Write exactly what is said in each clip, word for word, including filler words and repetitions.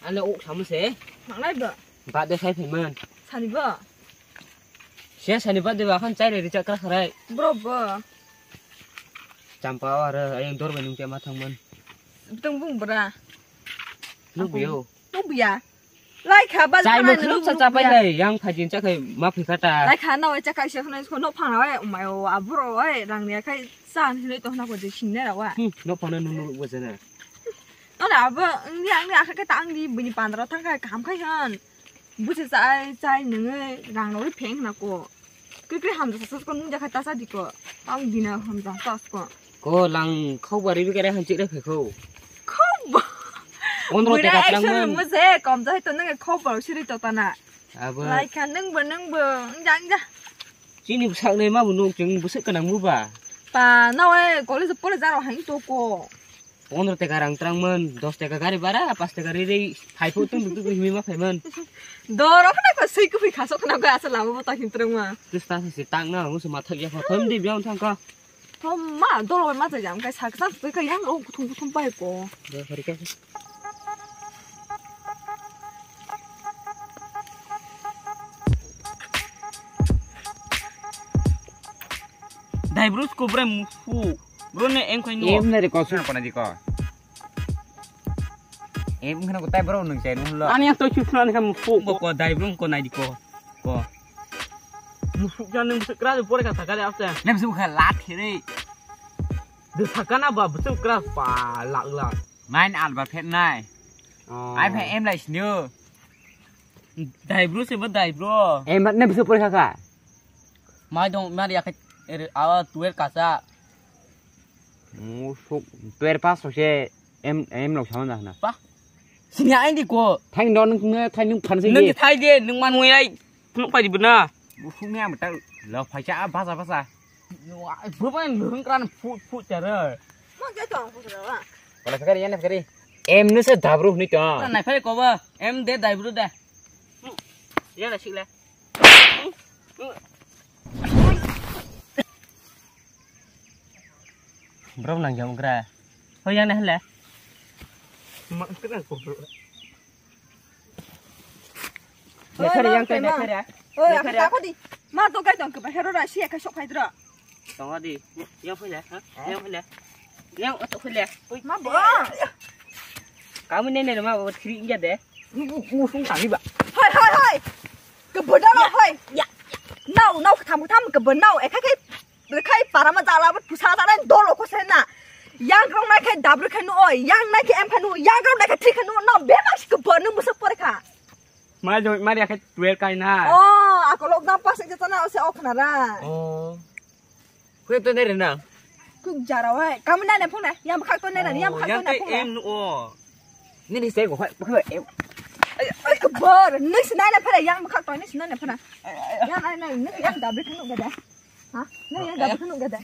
Ano uk samu se. Mangnai ba? Birthday khai phaimon. Sani ba? Sia sani birthday ba khan chai ri chakra kharai. Bro ba. Champa aro ayang dor bai nung ma thangmon. Tong bung bra. Nung biyo. Nung biya. Lai kha ba. Chai mo khuluk cha cha pai lai yang phajin cha khai ma phi kata. Lai kha na wai cha kai se khna ko no phang wai umai o abro wai rang ne khai san hinoi to na ko je sing ne ra wa. Hmm, no phang na nung nung bo jana. Nona abo, ang ni, ang ni akha khe ta ang ni bini pandra thang kha, kaham khai han. Busa chai, chai nungui, rang nungui pheng hna ko. Kri kri hamjasa sos ko nung jakha ta sa di ko. Ang dina hamjasa sos ko. Ko lang khau bari bi kare han chik re phe ko. Khau ba. Pondro te ka trang man. Mo se kom jai to nung khau ba siri to ta na. Abo. Lai kha nung bo, nung bo, ang ja, ang ja. Chini bwsak ne ma bo nung chwng bwsak kanang mu ba. Pa, na wai college pore jaro hain to ko. Pondro taka rang trang man, dos taka gari bara, pas taka ri ri, phai phu tung tung himi ma phai man. Doro khna ko sui ku phi khaso khna ko asa lama bo ta hin trang ma. Tus ta si tang na, musu ma thak ya pha, thom di biang thang ka. Thom ma, dolo ma ta jam kai sak sak kai yang ro kuthum kuthum pai ko. Doro khari ka. Dai bro, ko bro musu. Bro ne em koi no. Em na re ko su. Ko na di ko. Em khana ko tai bro nung chai nung lo. Ani to chu na ka musu. Bo ko dai bro ko nai di ko. Ko. Musu ja nung musu kra pore ka thaka de afte. Nem su kha la thire. De thaka na ba musu kra pa la la. Main alba phet nai. Oh. Ai phe em lai sini. Dai bro se ba dai bro. Em ne musu pore ka. Mai dong, mari akai, awa tuer kasa. Musuk, tuer pas se em, em lok sama dah na. Pa. Sini ain di ko. Thang don nung thang nung phan se. Nung thai de, nung man mui ai. Nuk pai di bena. Musuk ni am ta. Lo phai cha basa basa. Bro pa nung kran phu phu chara. Mo je tong phu chara. Wala phekari, yana phekari. Em nu se dabru ni to. Nai phai ko ba. Em de dabru de. Ya la sik le. Bro nang jam gra. Hoi yang dah le. Mak kena ko bro. Oi, yang kena. Oi, aku tak di. Ma to kai tong ke bahero ra si ka sok khai dra. Tongo di. Yang phai le, ha? Yang phai le. Yang otok phai le. Ui, ma bo. Kamu ne ne ma bo thri inja de. Musung tani ba. Hai, hai, hai. Kebeda lo, hai. Ya. Nau, nau ketham ketham kebe nau. Ekha khe, ekha para ma jala bo pusa jala dolo ko se na. Yang rong nai khe dabru khe nu oi. Yang nai khe em khe nu. Yang rong nai khe thri khe nu. Nau bebak si kebe nu musa pore kha. Mari jong, mari akhai twelve kai na. Oh, ako lockdown pas ke tana ose ok nara. Oh. Kue to nere na. Kuk jara wai. Kamu nane phone. Yang bkhak to nere, yang bkhak to nere phone. Em no. Nini se go, hoi, hoi, em. Ai, ai, kebor. Nis nane phone, yang bkhak to nis nane phone. Yang ai nai, nis yang dabri kanu gada. Ha? Nis yang dabri kanu gada.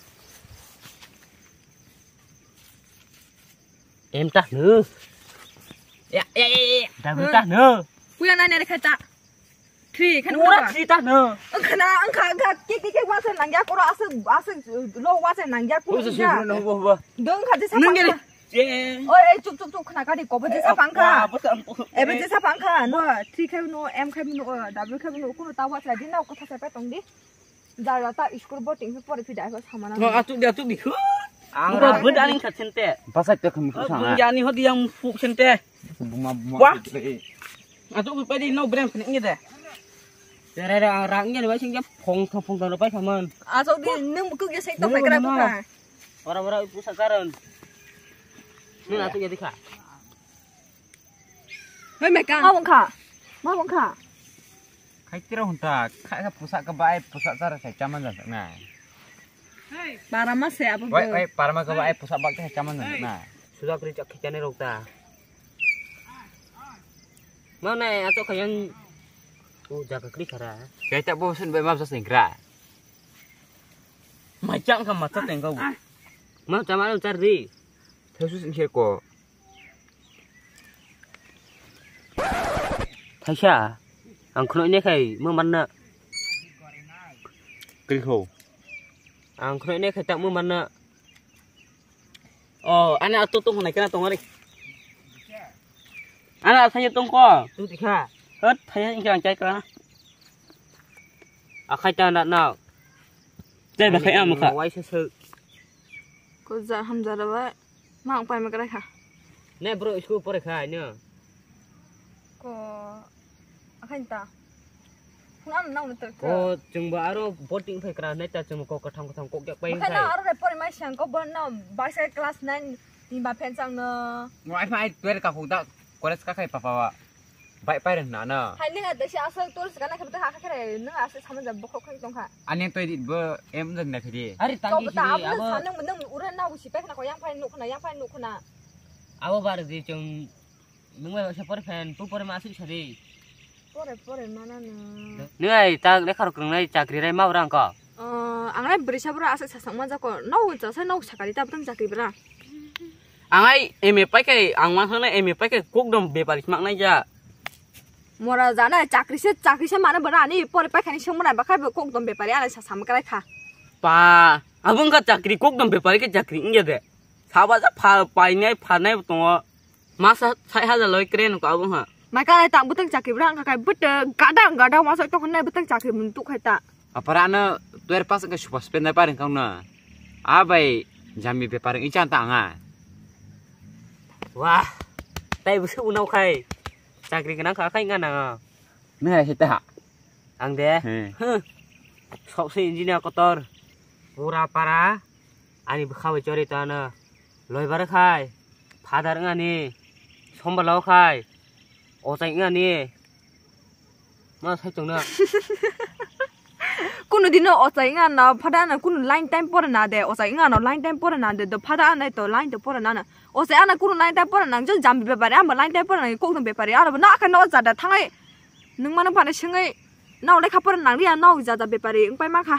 Em tah no. Ya, ya, ya, ya. Dabu tah no. Puya nani ada kata. Three kan. Ora three tah no. Engkana, engka, engka, kik, kik, kik, wasa nangya koro, asa, asa, lo wasa nangya koro. Wasa sih no bo bo. Dong kati sa pangka. Oi, oi, cuk, cuk, cuk, khna kari kobo je sa pangka. Ebe je sa pangka. No, three kai no, M kai no, W kai no, kuno ta wasa di na ko thasa pa tong di. Jara ta school boarding se pore phi dai ko samana. No, atuk di, atuk di. Ang ra bud aning kha sente. Basa te khum kha. Bung jani hodi yang fuk sente. Buma, buma. Wah. Atuk bi pedi no brem khne ngi de. Jara ra ang ra ngi de bai sing phong phong phong pai saman. Atuk di nung kuk ya sek to pai kra ko kha. Ora ora pusa karon. Nung atuk ya dikha. Hei, mekang. Ma bongkha. Ma bongkha. Khai tiro hunta, khai kha pusa ka bai pusa chara sai chaman jan na. Para ma se abo. Wai, wai, para ma ka bai pusa bak sai chaman jan na. Sudak ri chak khichani rok ta. Ma na ato khayan. U jaga kri khara. Kai ta bo sen bai ma sa sing gra. Mai chang kha ma cha teng ka. Ma cha ma char ri. Thesus in ko. Thaisa, ang khwnwi ne khai mo manna. Kri kho. Ang khwnwi ne khai tak mo manna. Oh, ani ato to hwnai kana tong ari. Ana thaya tongko. Tu tikha. Hot thaya ingkang chai kra. Akhai ta na nao. Chai ba khai am kha. Wai se se. Ko ja ham ja da ba. Ma ang pai ma kra kha. Ne bro school pore kha ne. Ko akhai ta. Phunam nang to. Ko chwng ba aro boarding phai kra ne ta chwng ko katham katham kok jak pai. Khai na aro re pore mai siang ko bon na ba se class nine ni ba phen chang no. Mo ai phai twelve ka khuk da college ka khai papa wa. Bai pai reng na na. Hai nung ada si asal tulis kana khe betul hakhe khere nung asal sama jab bokhok khang tong kha. Ani toi di bo em jeng na khidi. Ari to tangi beta sini, abdul abo sanung menung ura na usi pek na ko yang phai nuk khna, yang phai nuk khna. Abo bar di chwng nung mai se pore phen tu pore ma asuk sari. Pore pore mana na. Nung ai ta lekha rok rwngnai chakri rai ma ura angko. Ang lai bwrwi sa bwrwi aswk sasak manjak kho. Nok cha sa nok sakari ta bwtang chakri bwrang. Ang ai M A pai khe ang ma thang na M A pai khe kok dom bepari smak nai ja. Mora jana chakri se chakri se mana bwrang ani pore pai khani sung mana bakhai bo kok dom bepari ala sa sam krai kha. Pa, abung ka chakri kok dom bepari khe chakri ingya de. Saba ja pha pai nai pha nai tongo. Masa sai haja loi kre no ka abung ha. Mai ka lai tang bwtang chakri bwrang ka kai bwtang gadang gadang masa to khon nai bwtang chakri mun tu khai ta. Apara ano tuer pas ka supa spend na paring kang na. Abai jami bepar ing chan ta anga. Wah. Tai busu unau khai. Chakri kana kha khai nga na. Ne hai ta. Ang de. He. Huh. Sok se engineer kotor. Pura para. Ani bwkha bai chori ta ano. Loibar khai. Father ngani. Sombalao khai. Ochai ngani. Ma sai tongna. Kunu dino ochai nga na phada na kunu line time pore na de ochai nga no line time pore na de do phada anai to line to pore na na ochai ana kunu line time pore nang jo jambi bepare amba line time pore nang kok no bepare aro na ka no jada thangai nung mano phane swngai na ole kha pore nang ria no jada bepare ung pai ma kha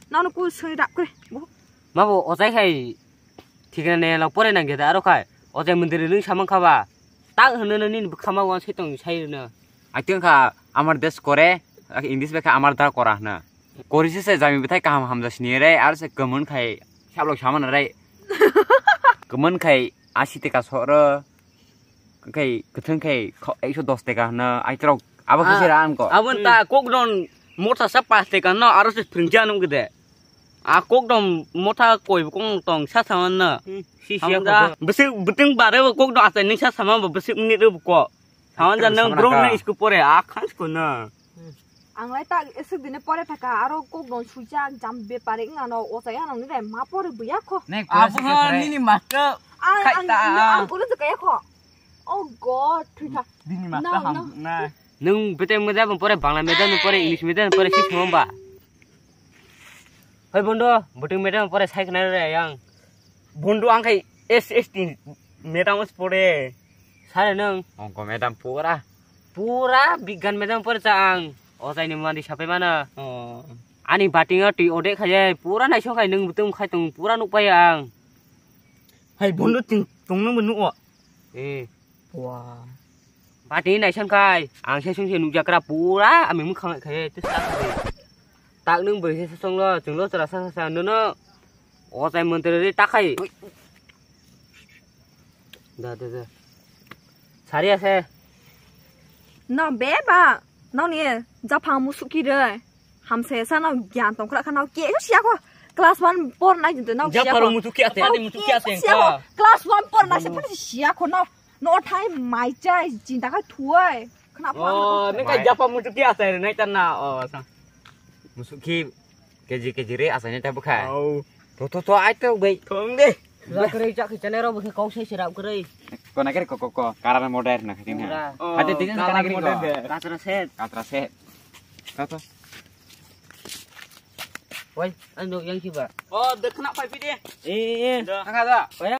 na no ku swngai rap kre bo. Ma bo ochai khai. Thikna ne lok pore nang geda aro khai. O je mandir ring samang khaba. Tak hwnwi no nini bwkhama wan se tong sai rwno. Aitwng kha amar desh kore, English bai kha amar da kora hwna. Kori se se jami bwthai kaham hamja sini re, aro se kwmwn khai sablok samana re. Kwmwn khai asi teka soro. Khai kwthwng khai kho ekso dos teka hwna aitrok abo khe se ra ang ko. Abon ta kok don motha sa pas teka no aro se phringja nung gede. A kok dom motha koi bokong tong sa sama na. Hmm. Si siya ko. Bisi buting bare bo kok dom asai ning sa sama bo bisi minit ro ko. Sawan jan nang bro na isku pore a khan ko na. Ang lai ta esuk dine pore thaka aro kok dom suja jam bepare ngano o saya nang ni ma pore buya ko. Nek. Abu nini master. Ang ang ang kulo kaya ko. Oh God, thwi tha. Bini master ham na. Nung bete media pore Bangla media pore English media pore si sama ba. Hoi bondo, buting media pore sai khna re yang. Bondo ang khai S S T media pore. Sare nung. Ongko media pura. Pura bigyan media pore cha ang. O tai ni mandi sapai mana. Oh. Ani bating o twi ode khai pura nai so khai nung butung khai tung pura nuk pai ang. Hai bondo ting tong nung bu nuk o. Eh. Wah. Bati nai san khai, ang se sung se nukjakra pura ami mukhang khai te sa khai. Tak nung bai se song lo, chung lo chara sa sa no no. O tai mantre re tak khai. Da da da. Sari ase. No be ba, no ni japhang musuki re. Hamsaya sa no gyan tong khra kha no ke siya ko class one por nai jin no siya ko. Japaro mutu kiya te, mutu kiya te. Class one por nai se phun siya ko no. No thai mai chai chinta kha thuai. Khna pha. Oh, ne kai japa mutu kiya te nai tan na. Oh, sa. Musuki K G K G re asai ne ta bukha. Oh. To to to ai to bai. Thong de. Ra kre chak chane ro bukhe kau sai sirap kre. Kona kre ko ko ko karana modern na khatin ha. Ate tin kana kre ko. Katra set. Katra set. To to. Wai, ano yang kiba. Oh, de khna pai pide. Eh, eh. Thang da. Wai,